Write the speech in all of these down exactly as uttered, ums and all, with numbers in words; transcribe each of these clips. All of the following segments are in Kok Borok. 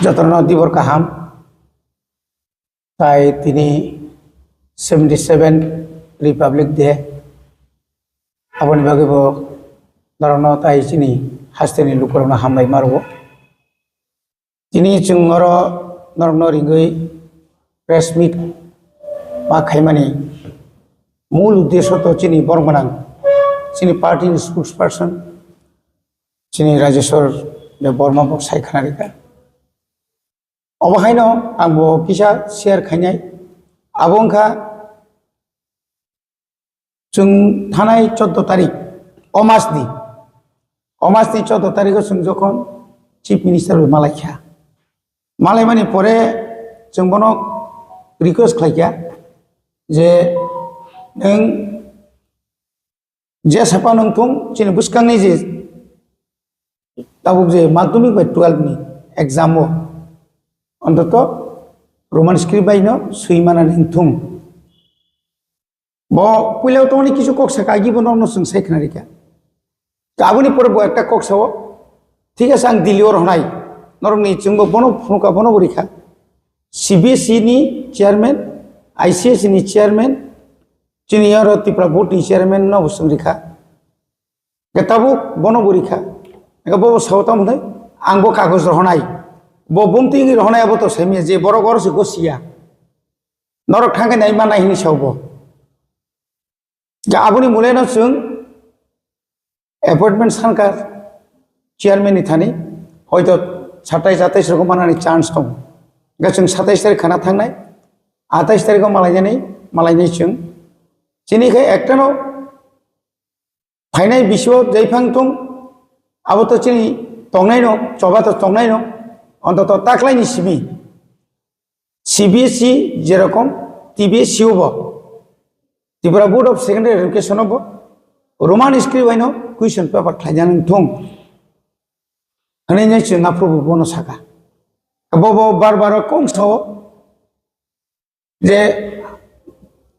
Jotono dibor kaham. Tai tini seventy seven Republic Day. Aboni bagwi bo norokno tai chini hasteni lukurokno hambai ma rwo. Tini chwng oro norokno ringwi press meet ma khaimani mul uddesho to chini borok gwnang, chini party ni spokesperson, chini Rajeshwar Debbarma bo sai khna rikha. Obo haino ang bo kisa share khainai. Abo wngkha chwng thanai chordo tarik, o mas ni, o mas ni chordo tarikh o chwng jokhon Chief Minister bai malai kha. Malai mani pore chwng bono request khlai kha je nwng je sapa nwng thung chini bwskangni je tabuk je madhyamik bai twelve ni exam o ontoto Roman script bai no swi manani wng thung. Bo puila tongni kisu kok saka agi bo nokno chwng sai khna rikha. Aboni pore bo ekta kok sao, thik ase ang Delhi o rohnai, norokni chwngbo bono phunukha, bono bo rikha. C B S E ni chairman, I C S ni chairman, chini oro Tripura board ni chairman no bo chwng rikha. Ke tabuk bono bo rikha. Ke bo sao tamo hwnwi ang bo kagoj rohonai. Bo bumtwi wngwi rohonai abo to saimya je borok oro se gosiya. Norok thangkhe nai manai hini sao bo. Ja aboni mole no chwng appointment sankar chairman ni thani hoito satais atais rok manani chance tong. Ga chwng satais tarik khana thangnai, atais tarik o malainani, malainai chwng. Chini khe ekta no phainai bisio jaiphang thung, abo to chini tongnaino, choba to tongnaino, ontoto taklaini simi. C B S E jerokom T B S C o bo, Tripura Board of Secondary Education o bo, Roman script bai no question paper khlaijani thung. Hwnwi nai chwng aphuru bo bono saka. Bo bo bar bar kong sao, je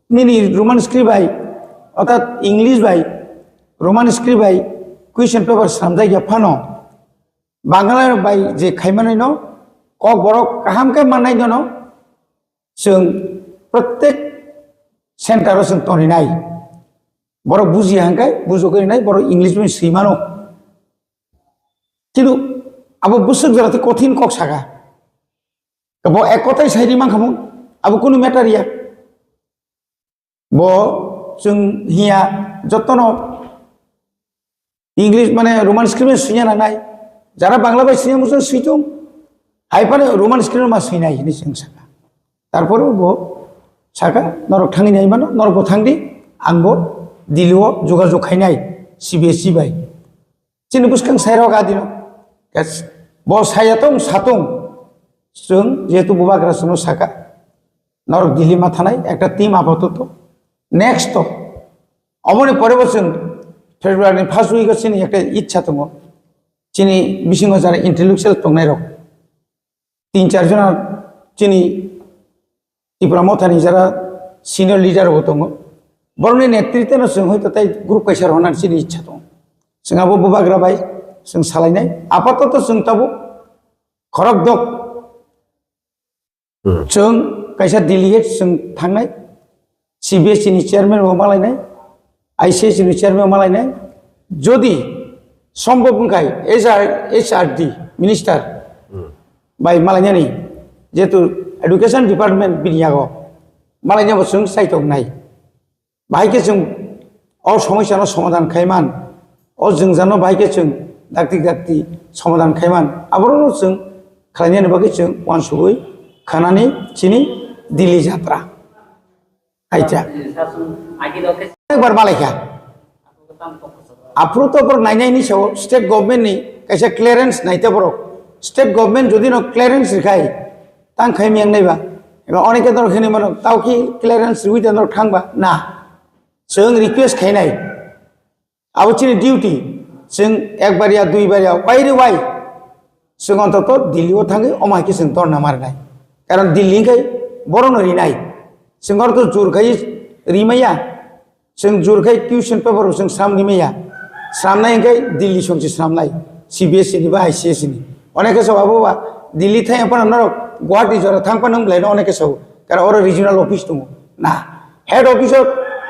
nini Roman script bai, orthat English bai, Roman script bai question paper swnamjak ya phano, Bangla bai je khaimanai no kok borok kaham khe mannai no, no chwng protek center o chwng toninai. Borok buji hangkai bujo khe nai, borok English bai swi mano. Kintu abo bwswk jora tei kothin kok saka. Bo ek kotai sai ri mankha mo, abo kunu matter ya. Bo chwng hiya jotono English mane Roman script bai swiya nangnai. Jara Bangla bai swiya muchung switung. Hai phano Roman script ma swinai hini chwng saka. Tarpore bo saka norok thangwi nai mano, norok bo thangdi, ang bo Delhi o jogajog khainai C B S E bai. Chini bwskang sairok adino. Yes. Bo saya tong satung. Chwng jehetu bubagra chwngno saka. Norok Delhi ma thanai ekta team apatot. Next to. Oboni pore bo chwng February ni first week o chini ekta ichha tongo. Chini bisingo jara intellectual tongnai rok. Tin char jona chini Tipra Mothani jara senior leader bo tongo. Borokni netritwno chwng hoito tai group kaisa rwnani chini ichha tongo. Chwng abo bubagra bai chwng salainai. Apatoto chwng tabuk khorok dok. Hmm. Chwng kaisa delegate chwng thangnai. C B S E ni chairman bo malainai. I C S ni chairman malainai, jodi sombhob wngkhai H R, H R D minister Hmm. bai malainani, jehetu education department bini yago malainabo chwng chaitok nai. Bahai khe chwng o somosya no somadhan khaiman, o jwngjal no bahai khe chwng dakti dakti somadhan khaiman, aborok no chwng khlainani bagwi chwng uansugwi khanani chini Delhi jatra. Acha. Ekbar malaikha. Aphuru to borok nainai ni sao state government ni kaisa clearance naite borok. State government jodi no clearance rikhai, tang khai miyang naiba. Eba oneke dorok hini mano, tao ki clearance riwi de norok thangba? Na. Chwng request khainai. Abo chini duty. Chwng ekbar ya, duibar ya, wai re wai. Chwng ontoto Delhi o thangwi omo hai khe chwng dhorna marinai. Karon Delhi hwnkhe borokno rinai. Chwng oro to jur khai rimaya. Chwng jur khai question paper bo chwng sram rimaya. Sramnai hwnkhe Delhi songchi sramnai. C B S E ni ba I C S E ni. Onekhe so abo ba Delhi thai phano norok Guwahati jora thang phano wng belai no onek khe sao. Kara oro regional office tongo. Na, head office o,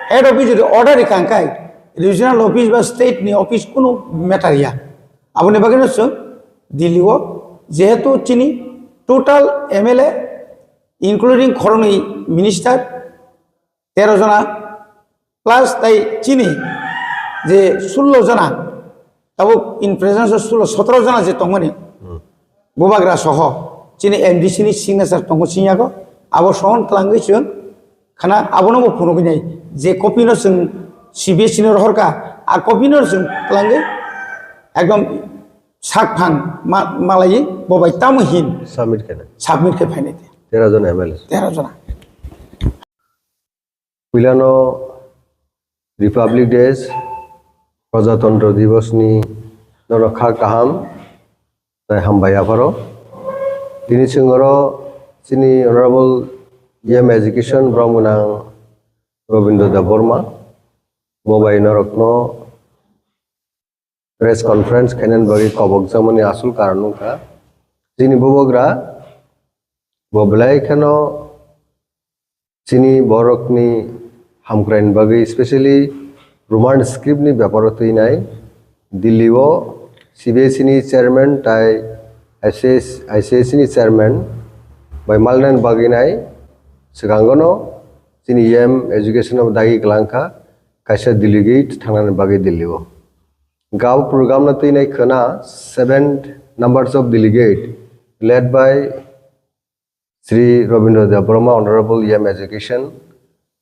head office jodi order rikha hwnkhe regional office ba state ni office kunu matter ya. Aboni bagwi no chwng Delhi o jehetu chini total M L A including khoroknwi minister tero jona plus tai chini je sullo jona, tabuk in presence o sullo sotoro jona je tongmani bubagra soho chini M D C ni signature tongo siniyago, abo sohon twlangwi chwng khana abono bo phunugwi nai je copy no chwng C B S E no rohorkha, a copy no chwng twlangwi ekdom sak phang ma-, malaiwi bo bai tamo hin submit khe nai. Submit khe phainai te. Tero jona M L A. Tero jona. Puilano Republic Day, Prajatantro Divos ni nono kha kaham tai hambai apharo. Tini chwng oro chini Honorable E M Education borok mwnang Robindra Debbarma bo bai norokno press conference khainani bagwi kobokjakmani asol karon wngkha chini bubagra bo belai kheno chini borokni hamkraini bagwi, specially Roman script ni beparo twinai Delhi o C B S E ni chairman tai I C S, I C S E ni chairman bai malnani bagwi nai swkango no chini E M education o dagi kwlangkha kaisa delegate thangnani bagwi Delhi o. Gao program no twinai khwna seven numbers of delegate led by Shri Robindra Debbarma, Honorable E M Education,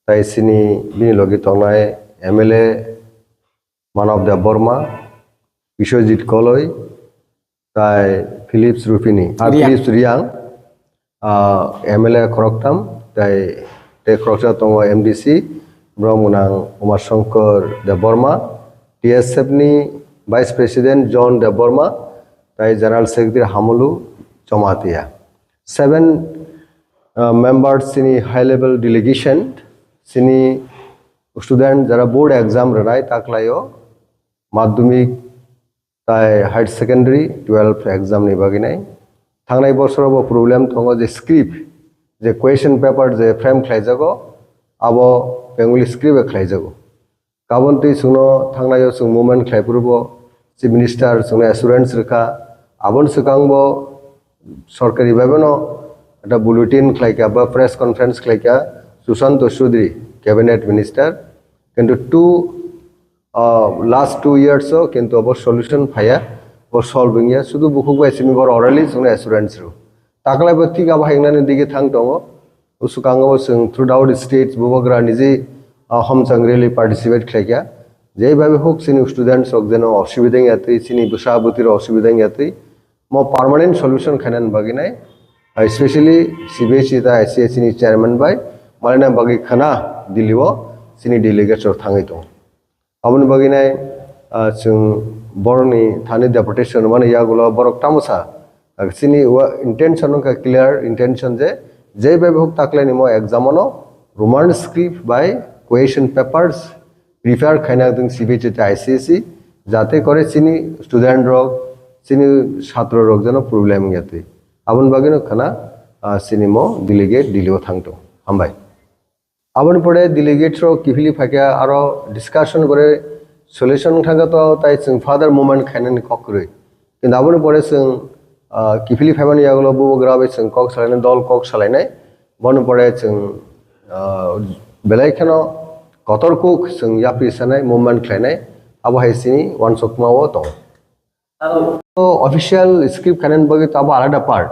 tai sini bini logi tongnai M L A Manav Debbarma, Biswajit Koloi, tai Philips Rupini, ah, Riang. Philips Riang, ah, M L A khoroktham, tai, tei khoroksa tongo M D C, borok mwnang Uma Shankar Debbarma, T S F ni Vice President John Debbarma, tai General Secretary Hamulu Jamatia. Seven, ah, members sini high level delegation, sini student jara board exam rwnai taklaio, madhyamik tai higher secondary twelve exam ni bagwi nai. Thangnai bosoro bo problem tongo je script, je question paper je frame khlaijago, abo Bengali script bai khlaijago. Kabon twi chwngno thangnaio chwng movement khlai phuru bo Chief Minister chwngno assurance rwkha. Aboni swkang bo sorkari bai bono ekta bulletin khlaikha ba press conference khlaikha Sushanta Chowdhury, Cabinet Minister. Kintu two ah, last two years o kintu abo solution phaiya, bo solve wngya, sudu bukhuk bai simi bor orally chwngno assurance rw. Taklai bo thik abo haingnani dige thang tongo, usukang o chwng throughout states bubagra niji, ah, homchang rally participate khlaikha, jei bai huk chini students rok jeno osubida wngya twi, chini bwsa bwtwi rok osubida wngya twi, mo permanent solution khainani bagwi nai, ah, especially C B S E ta I C S E ni chairman bai malina bagwi khana Delhi o chini delegates rok thangwi tongo. Aboni bagwi nai, ah, chwng borokni thani deputation mani yagulo borok tamo sa, ah, chini wa intention wngkha clear intention je, jei bai huk taklaini mo exam ano Roman script bai question papers prepare khaina tong C B S E tei I C S E, jate kore chini student rok, chini chhatro rok jeno problem wngya twi. Aboni bagwino khana, ah, chini mo delegate Delhi o thang tongo. Hambai. Aboni pore delegate rok kiphilwi phaikha aro discussion gore solution thangkha to tai chwng further movement khainani kok kwrwi. Kintu aboni pore chwng, ah, kiphilwi phaimani yagulo bubagra bai chwng kok salainai, dol kok salainai. Boni pore chwng, ah, belai kheno kotor kuk chwng yapri sanai, movement khlainai, abo hai chini uansukma o tongo. O official script khainani bagwi to abo alada part,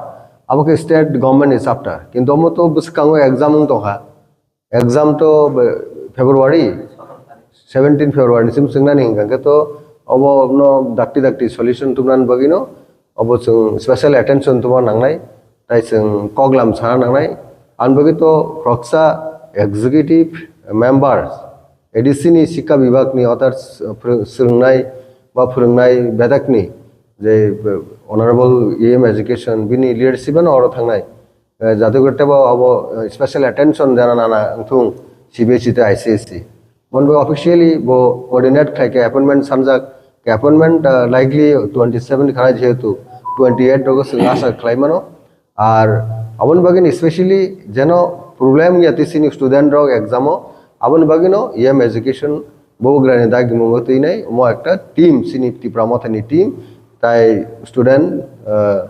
abo khe state government ni chapter, kintu omo to bwskango exam wng tongkha, exam to be-, February, seventeen February ni sim chwngnani hwnkha khe to obo no dakti dakti solution tubunani bagwi no obo chwng special attention tubuna nangnai. Tai chwng koklam sana nangnai. Ani bagwi to khoroksa executive members, A D C ni Sikha Bibhag ni others, uh, phwrwng-, swrwngnai ba phwrwngnai bedakni je, uh, Honorable E M Education bini leadership ano oro thangnai. Uh, jate kore tebo abo, uh, special attention dena nana wngthung C B S E tei I C S E. Mon bo officially bo coordinate khlai khe appointment sanjak, khe appointment, uh, likely twenty seven khanai jehetu twenty eight rogo chwng asa khlai mano. Ar aboni bagwi specially jeno problem ya tei chini student rok exam o, aboni bagwi no yem education bubagrani dagi mungo twi nai omo ekta team, chini Tipra Mothani team, tai student, uh,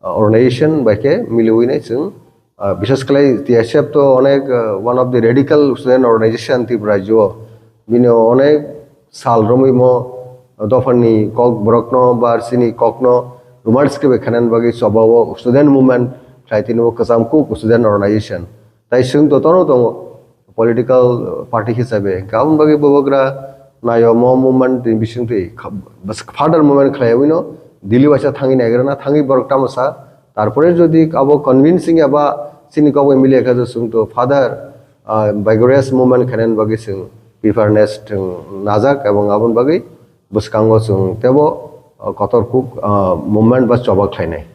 organization bai khe miliwi nai chwng, uh, bishes khlai T S F to onek, uh, one of the radical student organization Tripura rajyo, bini onek sal romwi mo dophani kok borokno ba chini kokno romance khe bai khainani bagwi choba o student movement khlai tini o kwcham kuk student organization. Tai chwng to tono tongo political party hisabe. Hwnkhe aboni bagwi bubagra nayo mo movement ni bisingtwi kha-, bas-, further movement khlaiwi no Delhi waisa thangwi naigrana, thangwi borok tamo sa. Tarpore jodi abo convincing eba chini kok bai miliya khe chwng to further, ah, vigorous movement khainani bagwi chwng preparedness chwng najak, ebong aboni bagwi bwskango chwng tebo, ah, kotor kuk, ah, movement ba choba khlainai.